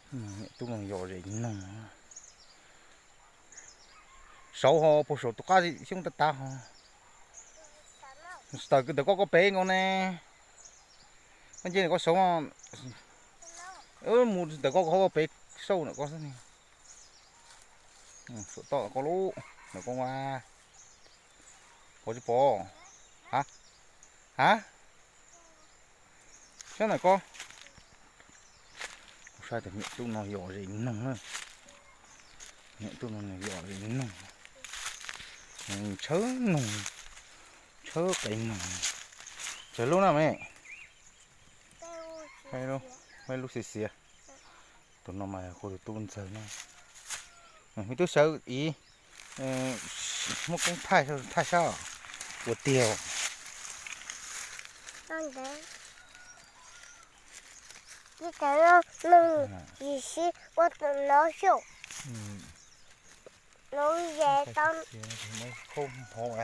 Tub no yos zem noog. Saud ho puag saum tus qab xyoob tag tag ho. Tawm ntawm koj koj pem nkaus ne. Koj nce ntawm koj saud. Mus ntawm koj koj pem saud ntawm koj xwb ne. Saum toj koj lub ntawm koj a. Pom tsis pom? Ha? Ha? Saib ntawm koj. Kuv saib tus niam tub no yos zem noog na. Niam tub no nws yos zem noog. Tshawb noog, tshawb qe noog. Tsawg lub na me? Peb lub xiav xiav. Tus no mas kuv tus tub ntxawg na. Me tub sawv ib, muaj koob thaij, thaij sab ua tiag. Ua tus no xyuj. Lub ze tau. Khauj hauv.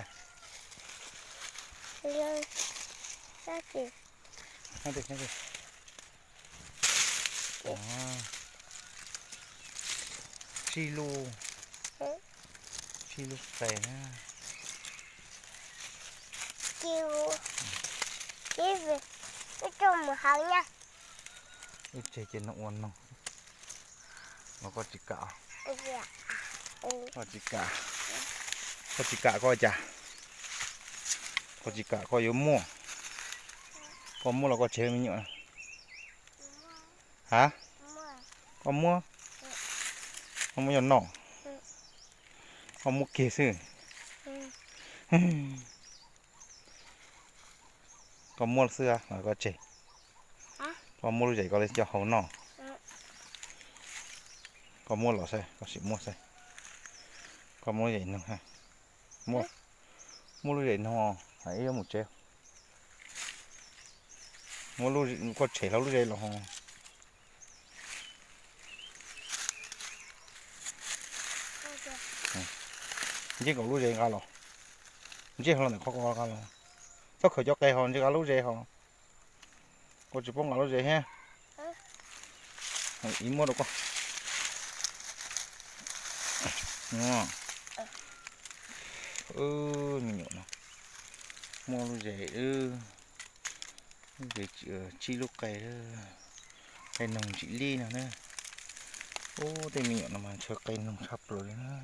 Tsib lub, tsib lub qe na. Wb tseg ces no ua noog. Los koj tsis kam, koj tsis kam, koj tsis kam koj cas, koj tsis kam koj yuav muaj, koj muab los koj tseg me nyuam. Ha? Koj muab, koj muab yog noj, koj muab kiag xwb. Koj muab xwb los koj tseg, koj muab lub zes koj li coj hau noj. Koj muab los saib, koj sim muab saib. Koj muab lub zes noog, muab, muab lub zes noog, ib yuav mus tsev. Muab, koj tshem hlo lub zes los. Ntsej nkaus lub zes nqa los, ntsej hlo ntawm qhov ko nqa los. Txhob khaws cov qe ho ntsej nqa lub zes ho. Koj tsis paub nqa lub zes thiab. Ib muab rau koj. Me nyuam no muaj lub zes, lub zes tsib lub qe, qe noog ntsim lij no na. Ub, tej me nyuam no mas ntshaw qe noog tshaj plaws li na.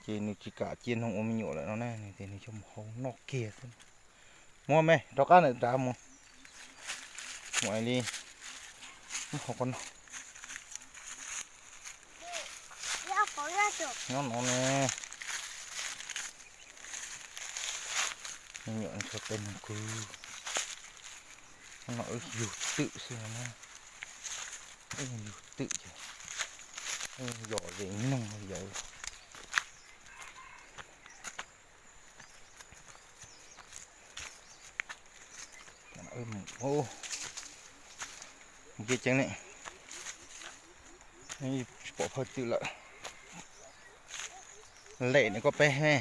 Ces nws tsis kam cia noog ua me nyuam lawm no na, nws tias nws coj mus hau noj kiag xwb. Muab me rov qab ntawm rau mus, mus li, muab hau koj noj. Nyob no ne, me nyuam ntshaw qe noog kawg. No wb yug twm xwb no na, wb yug twm ces yos zes noog yawm. Nce ceev ne, tsis pom phawj twm lawm. Lem nws koj peb me.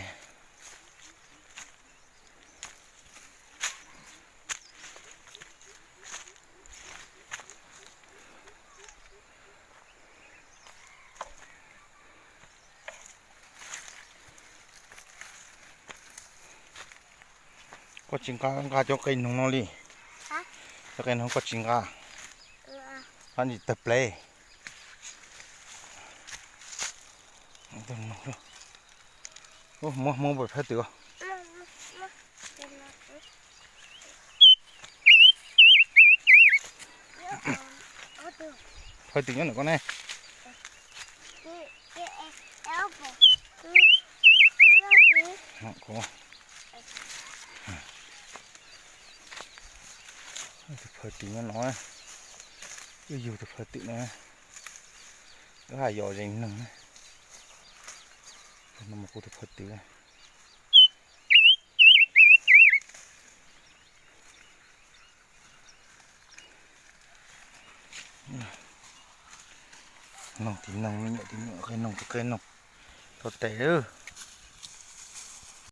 Koj tsis nqa, nqa cov qe noog no li. Cov qe noog koj tsis nqa, nqa ntsis tawg plev. Muab, muab phawj twm. Phawj twm nyob ntawm koj ne. Tus phawj twm nyob no, wb yug tus phawj twm no, wb haj yos zes noog na. No mas kuv tus phawj twm. Noog tim noog, me nyuam tim me nyuam, qe noog tim qe noog. Tau tes.